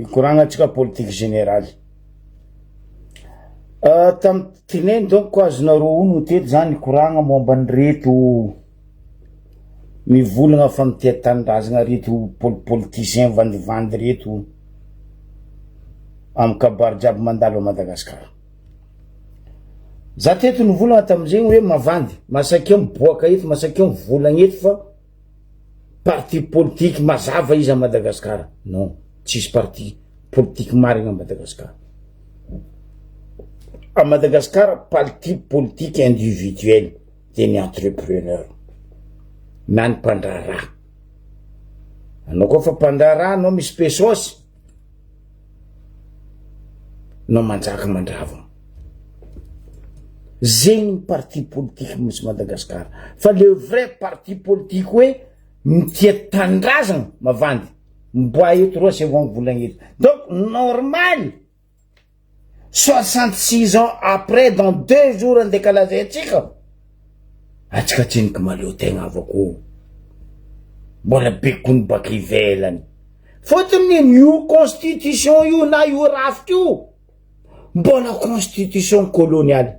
Hikoragna antsika politique générale. Tamy tineny donc azonareo ono teto zany hikoragna momba an'ireto mivolagna fa mitia tanindrazagna reto poli-politicien vandivandy reto amy kabary jiaby mandalo a Madagasikara. Za teto nivolagna tamizegny hoe mavandy, masakeo miboaka eto, masakeo mivolagna eto fa parti politique mazava izy a Madagascar, non tsisy parti politique marigna a Madagascar, a Madagascar parti politique individuel de ny entrepreneur na ny mpandraharaha, anao koa fa mpandraharaha anao misy pesosy anao manjaka mandrava, zegny ny parti politique misy Madagascar fa le vrai parti politique hoe mitia tanindrazana mavandy miboaha eto reo asaivo mivolagna eto donc normal 66 ans après dans deux jours andeha kalazaintsika atsika tsiniky mahaleo tegna avako mbola be kony baka ivelany fôtony ino io constitution io na io rafitra io mbola constitution coloniale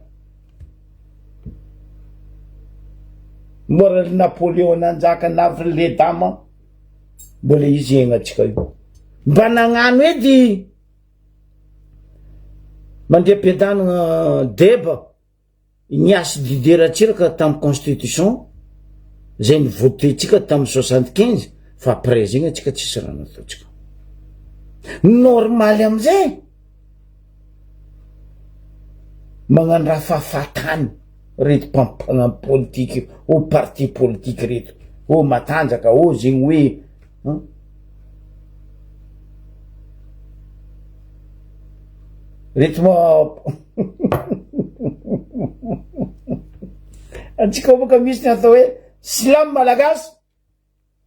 mbola ry Napoléon nanjaka na ry Ledama mbola izy iaignantsika io mba nagnano edy mandeha am-piadanana deba Ignace Didier Ratsiraka tam constitution zay ni voter tsika tam 75 fa après zegny atsika tsisy raha nataotsika. Normaly amizay magnano raha fahafatany reto mpagnano politique ô parti politique reto ô matanjaka ô zegny hoe Reto ma antsika ao boka misy ny atao hoe silamo malagasy,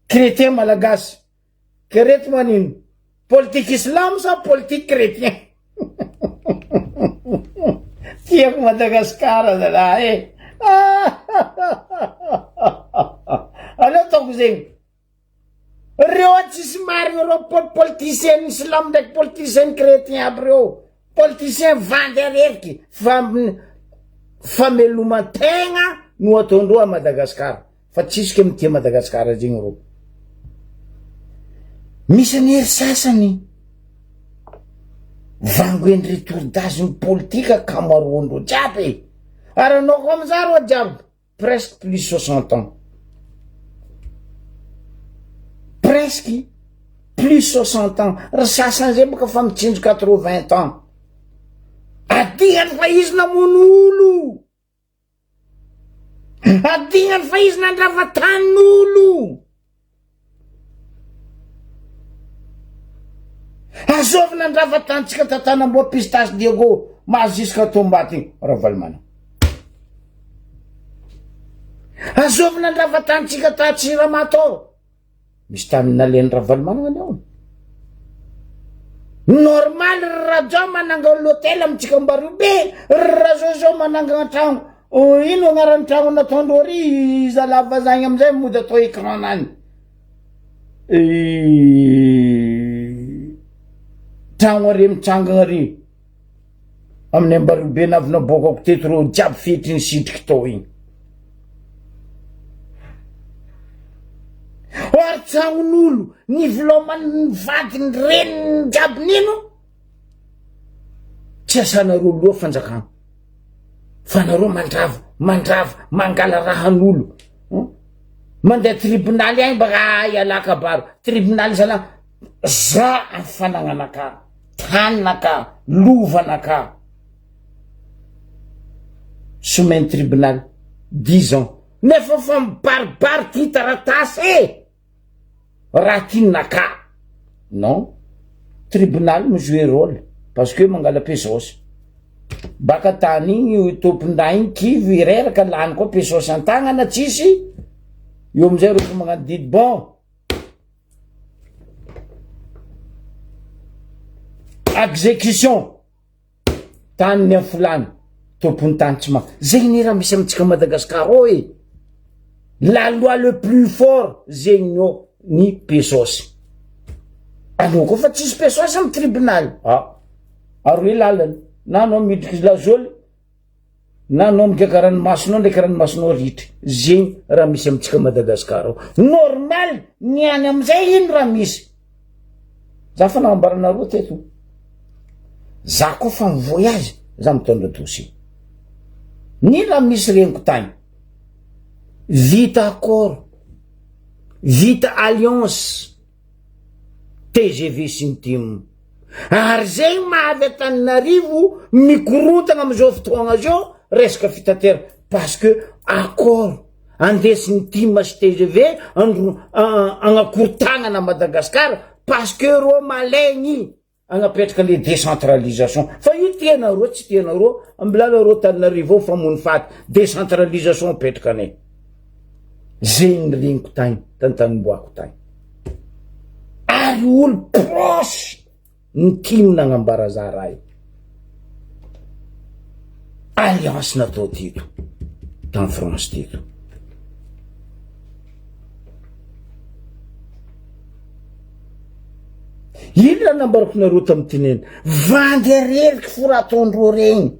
chrétien malagasy. Ke reto manino? Politique islam sa politique chrétien? Tiako Madagasikara zalahy e. Aleo ataoko zegny. Reo tsisy marigny reo pol politicien silamo ndraiky politicien chretien aby reo politicien vandy areriky fa fameloman-tegna no ataondreo a Madagascar fa tsisy ke mitia Madagascar zegny reo misy ny hery sasany vangoen'ny retour d'âge ny politika ankamaroandreo jiaby e ary anao koa amizah reo jiaby presque plus 60 ans presque plus 60 ans ry sasany zay boka fa mitsinjo 80 ans adihany fa izy namono olo adihany fa izy nandrava tanin'olo Azovy nandrava tantsika tatanamboa pistache Diego mahazo jusqu'à Tombato igny Ravalomanana. Azovy nandrava tantsika ta Tsiramato. Misy tany nalehan'i Ravalomanana ny ao. Normal ry Rajao manangana l'hôtel amintsika Ambario be, ry Razozo manangana tragno. Ino agnaran'ny tragno nataondreo ry zalahy vazaha igny amizay mody atao écran any. Tragno are mitsangana are amin'ny Ambariobe navy naboakako teto reo jiaby fetry nisitriky tao igny. Ary tragnon'olo niviloman'ny vadiny reniny jiaby nino tsy asanareo loha fanjakana fa nareo mandrava mandrava mangala rahan'olo Mandeha tribonaly agny baka ah ialahy kabaro, tribonaly zala za amy fanagnanakà, taninakà, lovanakà. Someny tribonaly dix ans nefa fa mibaribary ty taratasy e! Raha ty naka non tribunal mi jouer role parce que mangala pesos baka tany igny io tompon-dahy igny kivy reraka lany koa pesos an-tagnana tsisy eo amizay reo fa magnano didy bon execution Tany ny afolany, tompony tany tsy ma. Zegny ne raha misy amintsika Madagascar ao e. La loi le plus fort zegny ao ny pesos. Anao koa fa tsisy pesoasy amy tribunal. Ah, aroe lalana. Na anao midriky lazoly, na anao migaka ranomasonao ndraiky ranomasonao ritry. Zegny raha misy amitsika Madagascar ao. Normal, ny any amizay ino raha misy. Za fa nagnambaranareo teto. Za koa fa mi-voyage, za mitondra dossier. Ny raha misy regniko tagny. Vita accord, vita alliance. Tgv sy ny tim. Ary zegny mahavy Antananarivo mikorontagna amizao fotoagna zao resaka fitatera parce que accord andesin'ny tim sy tgv andro agnakorontagnana Madagascar parce que rô malaigny agnapetraka le décentralisation fa io tianareo tsy tianareo ambilala reo Tananarivo ao famono faty décentralisation apetraka anay zegny regniko tagny tantanimboako tagny ary olo proche ny tim nagnambara za raha io alliance natao teto tany France teto. Ino raha nambarako nareo tamin'ny tineny? Vandy areriky fo raha ataondreo regny.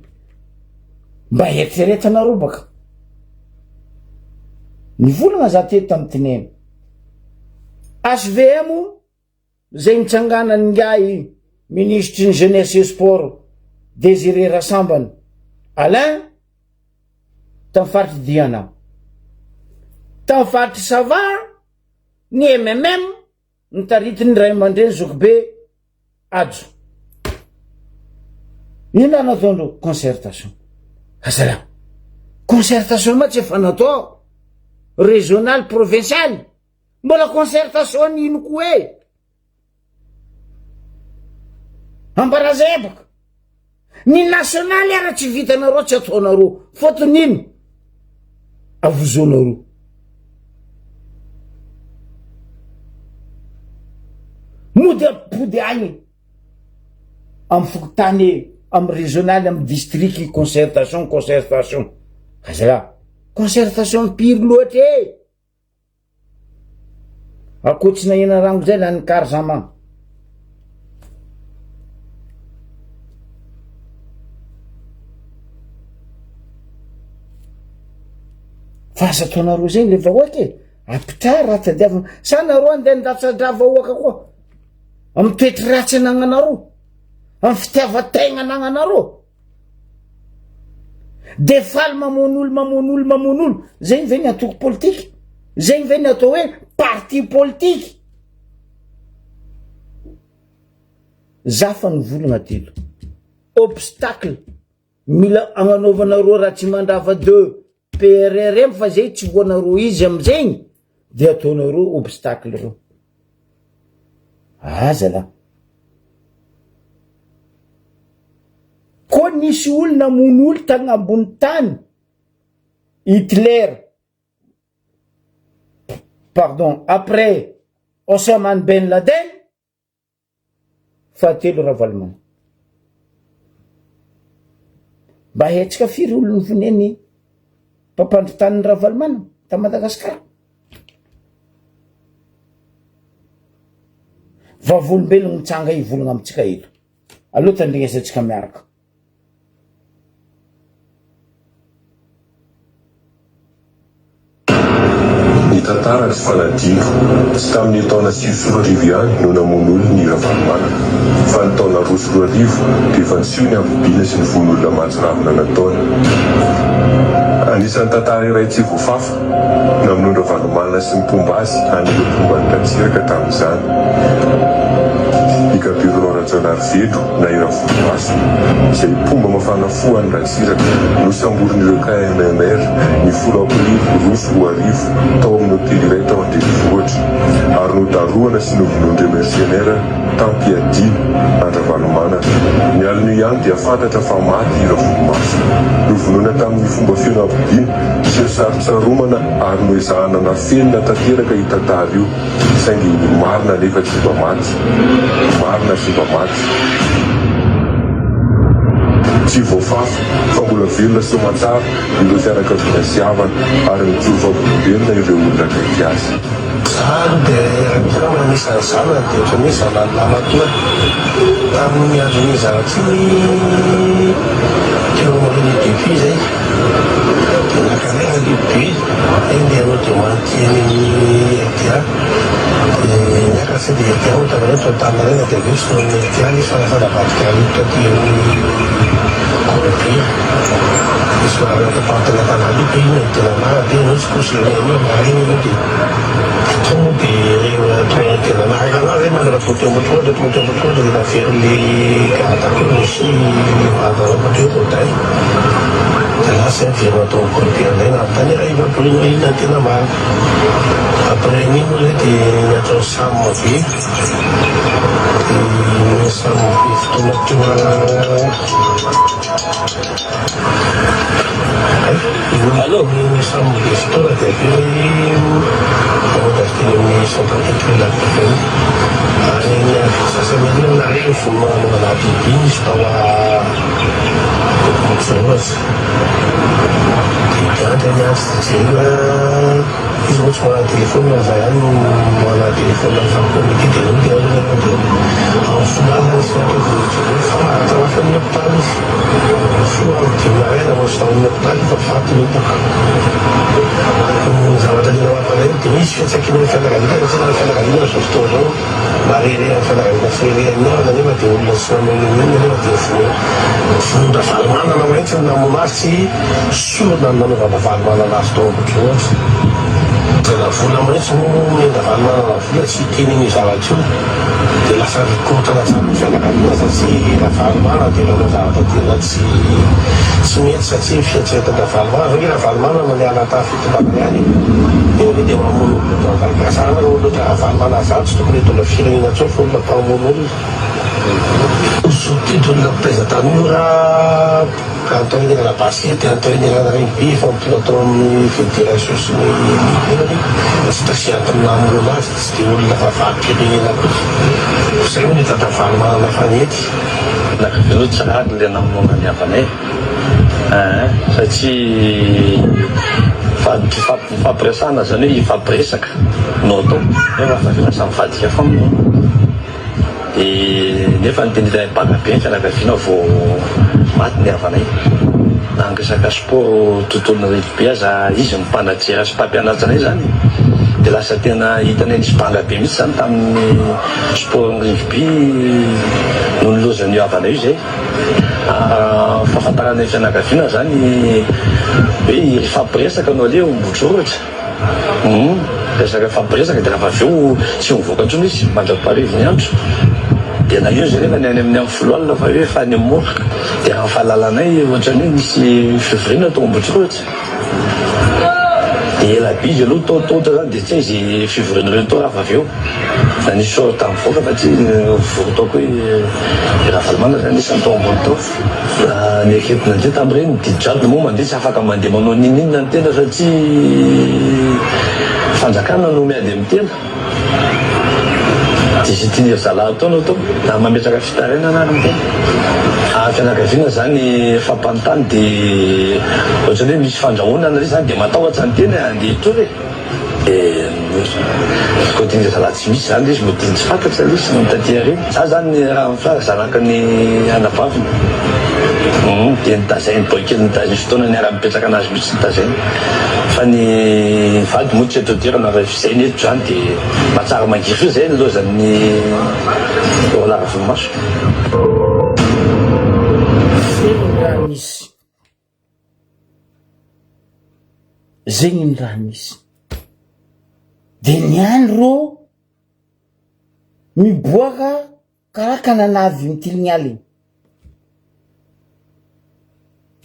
Mba eritreretanareo baka. Nivolagna za teto tamin'ny tineny. HVM zay nitsanganan'ny ngahy minisitry ny jeunesse et sport Désiré Rasambany Alain tamin'ny faritry Diana. Tamin'ny faritry Sava ny MMM Notaritin'ny ray aman-dreny zokibe Hajo. Inona nataondreo? Concertation. Azalahy. Concertation ma tsy efa natao. Régional, provincial. Mbola concertation ino koa e? Ambarazebaka. Ny nasionaly ara tsy vitanareo tsy ataonareo. Fotony ino? Avozonareo. Mody ampody agny amy fokontany amy régional amy district concertation concertation. Azalahy concertation impiry loatra e? Akoho tsy nahena rango zay lany karzama. Fa aza ataonareo zegny le vahoaka e, ampità raha tadiavina, sa nareo andeha handatsa-drà vahoaka koa amy toetry ratsy anagnanareo, amy fitiavan-tegna anagnanareo. De faly mamono olo mamono olo mamono olo, zegny ve ny antoko politika? Zegny ve ny atao hoe parti politika? Za fa nivolagna teto, obstacle mila agnanaovanareo Ratsimandrava de PRRM fa zay tsy voanareo izy amizegny de ataonareo obstacle reo. Aza lah. Koa nisy olo namono olo tagny ambony tany, Hitler, pardon, après Osama Ben Laden, fahatelo Ravalomanana. Mba hetsika firy olo nivoneny mpampandry tanin'i Ravalomanana ta Madagasikara? Vavolombelogno mitsanga hivolagna amintsika eto. Aleo tandrignesantsika miaraka. Ny tantara tsy fanadino. Tsy tamin'ny taona 2009 ihany no namono olona i Ravalomanana, fa ny taona 2002 dia efa niseho ny habibiana sy ny vono olona mahatsiravina nataony. Anisan'ny tantara iray tsy voafafa, namonoan-dRavalomanana sy ny mpomba azy an'ireo mpomba an'i Ratsiraka tamin'izany, i Gabriel Rajaonarivelo na i Ravolomaso, izay mpomba mafana fo an'i Ratsiraka, nosamborin'ireo KMMR ny folo aprily 2002 tao amin'ny hotely iray tao an-drenivohitra, ary nodarohana sy novonoin'ireo mercenaires tam-piadiana an-dRavalomanana. Ny alin'io ihany dia fantatra fa maty i Ravolomaso. Novonoina tamin'ny fomba feno habibiana sy nisarontsaromana ary noezahana nafenina tanteraka io tantara io, saingy ny marina anefa tsy mba maty. Marina tsy mba maty. Tsy voafafa fa mbola velona soamantsara ireo fianakaviana sy havana ary mijoro vavolombelona ireo olona akaiky azy. Za aloha dia raha misy angamba anisan'ny zanany dia ohatran'ny hoe zanany lahimatoa. Tamin'iny andron'iny zavatra iny teo aorian'ny depuis izay dia naka anay Ralibe hoe ndeha hanao demande aty any amin'ny RTA. Dia niakatra dia RTA moa tamin'izay tao Antaninarenina dia avy eo tsy tao amin'ny RTA ilay izy fa lasa navadika Ralibe taty amin'ny Colobia. Dia somary natapahana Ralibe iny no tena marina dia ianao tsy concerné an'io maraina ianao dia tonga dia tonga dia nanaraka anah zay mandratra vao teo Ambohitrolatra tonga teo Ambohitrolatra dia naveriny le garde à vue nisy vava ohatra hoe Rodin dia lasa zay niverina tao Ambohibe indray nanontany hoe raha Bruno inona no tena marina après an'iny moa zay dia niantso an'i Sam be dia Sam be fotoana teo Allo, samy be fotoana dia avy eo namonjy azy teny amin'ny centre culturel Ambohidahy. Ary ny andro sasany aoriana nare ny vonona nanaovana ABB nisy tao Ambohitsiroza. Dia niandry ny andro dia jerena Izy moa tsy manana téléphone fa za ihany no manana téléphone mifampicommuniquer dia nody aho aloha dia amin'ny folo alina izy no tonga dia jereo fa naratra mafy amin'ny hôpitaly izy. Nifoha amin'ny dimy maraina vao tao amin'ny hôpitaly fa faty ny hitako. Ny zavatra tena mampalahelo dia misy fiantsakin'ny fianakaviana satria ny fianakaviana amin'izao fotoana izao marehareha amin'ny fianakaviana fireharehan'ny havana nefa dia olona tsy nanao n'inon'inona nefa dia vonon-dRavalomanana mihitsy no namono azy tsy Sorona ny nanaovan-dRavalomanana azy tao Ambohidratrimo. Tena vola mihitsy no nomen-dRavalomanana vola tsy hiteny an'io zavatra io. Dia lasa nikorontana hatramin'ny ny fianakaviana satria Ravalomanana dia nanao zavatra tena tsy tsy mety satria ny fieritreretan-dRavalomanana zao nge Ravalomanana niala tamin'ny fitondrana ihany e. Dia ve dia mamono olona ohatran'izany. Ka sahala ny olona ohatran'i Ravalomanana zany tsy tokony hitondra firenena intsony fa olona mpamono olona. Zokiolona mpitaiza tanora. Antenimiera basket, antenimiera rugby efa mitondra tao amin'ny federation sy ny ligue ireny, tsy dia sy antony namonoana azy, tsy dia olona fahavalom-pirenena akory. Izay hono i Dada Valomanana Fanety. Nareo tsy rariny le namonoana ny havanay eeh satria fifampiresahana zany hoe hifampiresaka no atao nefa avy eo lasa mivadika foana. Dia nefa ny tena hitany banga be ny fianakaviana vao maty ny havanay. Na ny resaka sport tontolon'ny rugby aza izy no mpanajera sy mpampianatra anay izany. Dia lasa tena hitanay nisy banga be mihitsy izany tamin'ny sport ny rugby noho ny lozan'io havanay io izay. Fahafantaranay fianakaviana izany hoe hifampiresaka no aleha Ambohitrorotra. Humm resaka mifampiresaka dia rehefa avy eo tsy mivoaka intsony izy mandra-paharivo ny andro dia na eo zay nefa ny any amin'ny amin'ny foloalina fa hoe efa any amin'ny morgue dia raha ny fahalalanay ohatran'ny hoe nisy fivoriana tao Ambohitsirohitra dia ela be izy aloha tao tao ohatra zany dia tsy hay izay fivoriana ireo tao raha avy eo na nisy sorte mivoaka fa tsy vory tao koa i Ravalomanana zany isan'ny tao ambony tao. Raha ny ekipe nandeha tamin'ireny dia jadona moa mandeha tsy afaka mandeha manao n'inon'inona ny tena satria fanjakana no miady amin'ny tena dia izay tian'iry zalahy atao no atao na mametraka fitarainana ary ny tena. Ary fianakaviana izany efa mpanontany dia ohatran'ny hoe misy fandrahonana ilay izy izany dia matahotra ny tena handeha hitory e. Dia côté ny zalahy tsy misy zany izy mody tsy fantatra ilay izy ny taty aoriana. Za zany raha ny fara zanaky ny anabaviny. Hum dia nitazainy boy kely nitazainy fotoana niara nipetraka anazy mihitsy nitazainy. Fa ny vady moa tsy eto an-toerana fa efa izay ny eto zany dia mahatsara mangirify zay ny lozan'ny roalahy Ravolomaso. Zegny ny raha misy. Zegny ny raha misy. De niany rô miboaka karaha kananavy mitiligny aligny,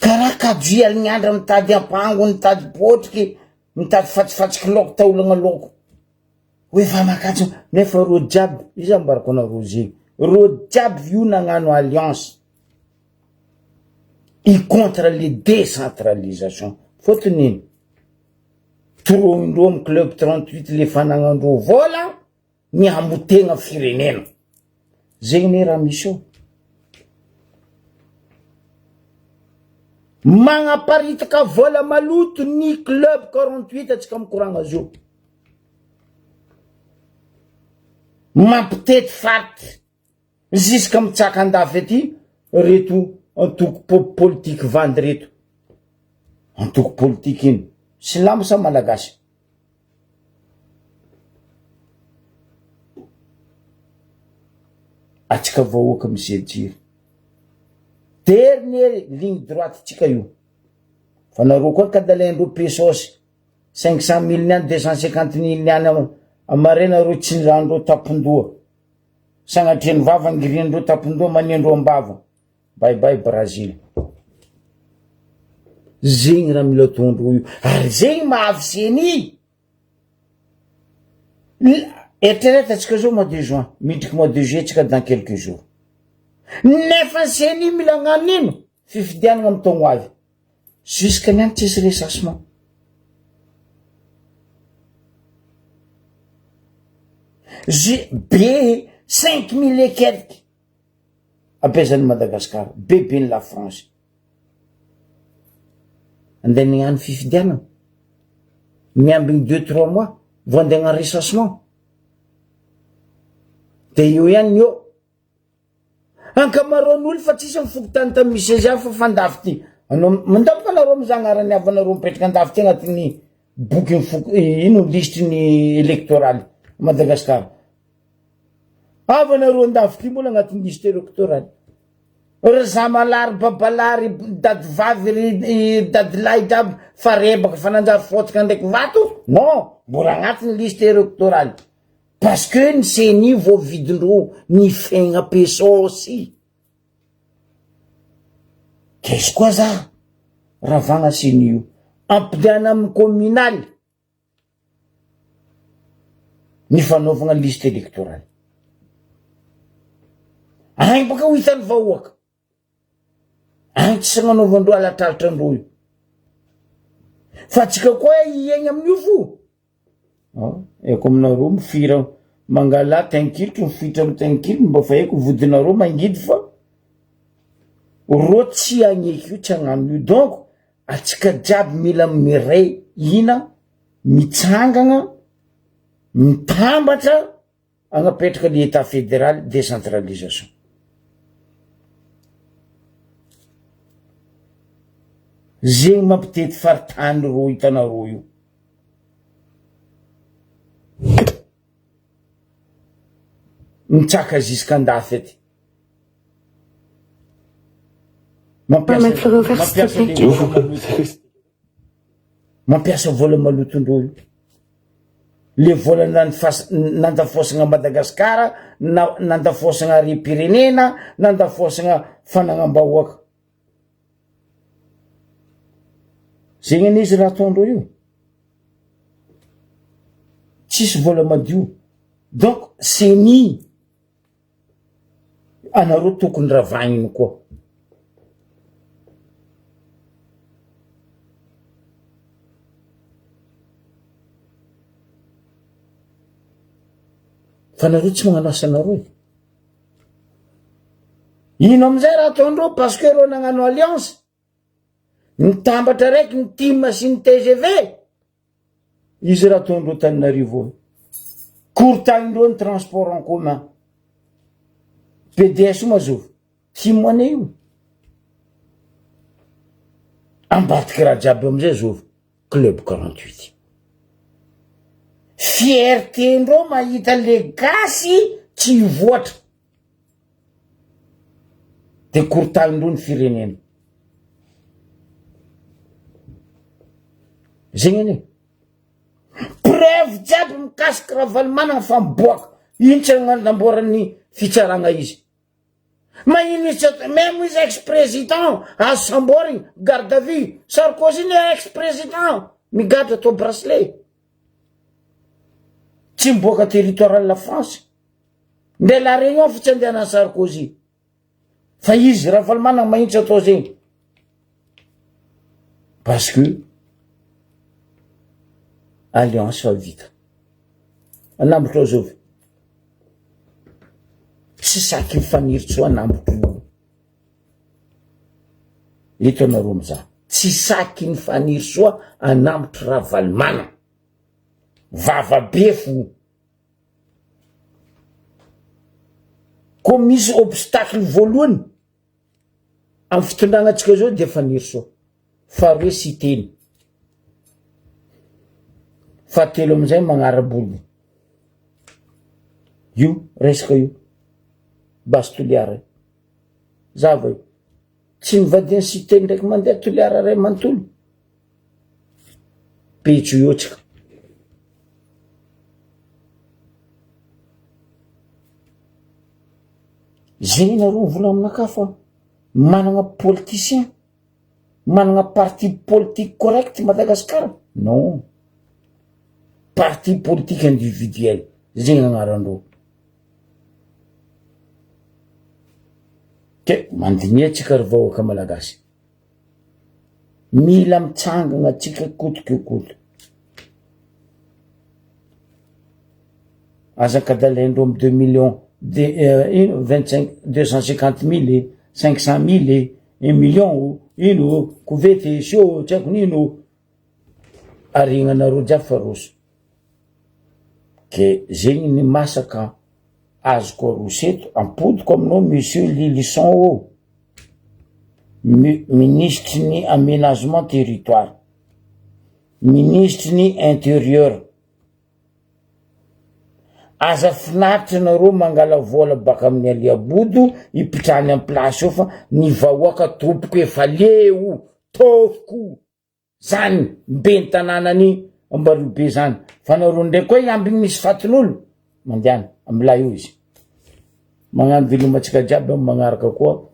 karaha kajo alignandra mitady ampango, mitady bôtriky, mitady fatsifatsiky laoko taolagna laoko, hoe fa makatso nefa rô jiaby, iza ambarako anareo zegny, rô jiaby io nagnano alliance. I contre le décentralisation fôtony ino toroindreo amy club 38 le fanagnandreo vôla ny hamotegna firenena zegny ne raha misy eo magnaparitaka vôla maloto ny club 48 atsika mikoragna zio. Mampitety faritra jusque mitsaka andafy aty reto antoko politique vandy reto. Antoko politique ino? Silamo sa malagasy? Atsika vahoaka mijery. Dernier ligne droite tsika io. Fa nareo koa kadalaindreo pesos 500 mille ny any 250 mille ny any amarena reo tsindrandreo tapondoha. Sagnatrian'ny vava ngiriandreo tapondoha maniandreo ambava. Bye bye Brazil. Zegny raha mila ataondreo io. Ary zegny mahavy ceni. Eritrereto antsika zao mois de juin, midriky mois de juillet tsika dans quelques jours. Nefa ny ceni mila agnano ino? Fifidianana amy taogno avy. Jusque niany tsisy recensement. Ju- be 5000 et quelques ampiasan'i Madagascar, be be ny la France. Andeha nignano fifidianana, miambigny deux trois mois vao andeha hagnano recensement. De eo ihany ny eo. Ankamaroan'olo fa tsisy ny fokontany tany misy azy fa fandafy ty. Anao mandamboka anareo mizaha agnaran'ny havanareo mipetraka andafy ty agnatin'ny bokin'ny foko ino lisitry ny électoraly Madagascar. Havanareo andafy ty mbola agnatin'ny liste électorale. Ry zamalahy, ry babalahy, ry dadivavy, ry dadilahy jiaby fa rebaka fa nanjary fôtsaka ndraiky vato, non, mbola agnatin'ny liste électorale. Parce que ny ceni voavidindreo ny fiaigna pesôsy. K'aiza koa za ravagna ceni io. Ampidiana amin'ny communal ny fanaovagna liste électorale. Agny baka ho hitan'ny vahoaka. Agny tsy agnanaovandreo halatralatra andreo io. Fa atsika koa hiaigna amin'io fo. Haiko aminareo mifira mangalà tainkilitry mifoitra amy tainkilitry mba fa haiko vodinareo mangidy fa rô tsy agneky io tsy agnano io donc atsika jiaby mila miray hina mitsangagna mitambatra agnapetraka ny etat federal décentralisation. Zegny mampitety faritany rô hitanareo io. Mitsaka jusqu'andafy aty. Mampiasa mampiasa le vola maloto. Mampiasa vola malotondreo io. Le vola nandifas- nandafosagna Madagasikara, na- nandafosagna harem-pirenena, nandafosagna fanagnam-bahoaka. Zegny anie izy raha ataondreo io. Tsisy vola madio. Donc ceni anareo tokony ravagniny koa. Fa nareo tsy magnano asanareo e. Ino amizay raha ataondreo parce que reo nagnano alliance nitambatra raiky ny tim sy ny tgv izy raha ataondreo Tananarivo io. Korotagnindreo ny transport en commun. PDS io mazova tim ane io. Ambadiky raha jiaby io amizay zova club 48. Fierté ndreo mahita le gasy tsy hivoatra. De korotagnindreo ny firenena. Zegny anie. Preuve jiaby mikasiky Ravalomanana fa miboaka. Ino tsy agnamboaran'ny fitsaragna izy. Magnino izy tsy atao, même izy ex président azo samborigny, garde à vue. Sarkozy ny ex président migadra atao bracelet. Tsy miboaka territoire la France. Nde la Réunion fo tsy andehanan'i Sarkozy. Fa izy Ravalomanana magnino tsy atao zegny. Parce que alliance fa vita. Anambotro azovy. Tsy saky mifanirintsoa anambotro io. Eto anareo mizaha. Tsy saky ny Fanirisoa anambotro Ravalomanana. Vava be fo. Koa misy obstacle voalohany amy fitondragna antsika zao dia Fanirisoa, faharoe Siteny, fahatelo amizay magnara-bolo io resaka io, Base Toliara io, zava io, tsy nivadian'i Siteny ndraiky mandeha Toliara ray manontolo. Betso eo tsika. Zegny nareo mivola aminakahy fa managna politicien, managna parti politique correct Madagascar? Non, parti politique individuel zegny agnarandreo. Ke mandiniha tsika ry vahoaka malagasy. Mila mitsangana tsika coute que coute. Aza ankadalaindreo am deux millions de ino vingt cinq deux cent cinquante mille e, cinq cent mille e, un million o, ino o, kovety e, sio o, tsy haiko n'ino o. Arignanareo jiaby fa roso. Ke zegny ny masaka azoko aroso eto, ampodiko aminao monsieur Lylison ô. Minisitry ny aménagement territoire, minisitry ny intérieur, aza finaritra nareo mangala vola baka amin'ny aliabodo hipitrahany am place eo fa ny vahoaka tompoko efa leo, tôfoko. Zany ben'ny tanànan'i Ambariobe zany fa nareo ndray koa hiambigny misy fatin'olo mandehana amilay eo izy. Magnano veloma antsika jiaby am magnaraka koa.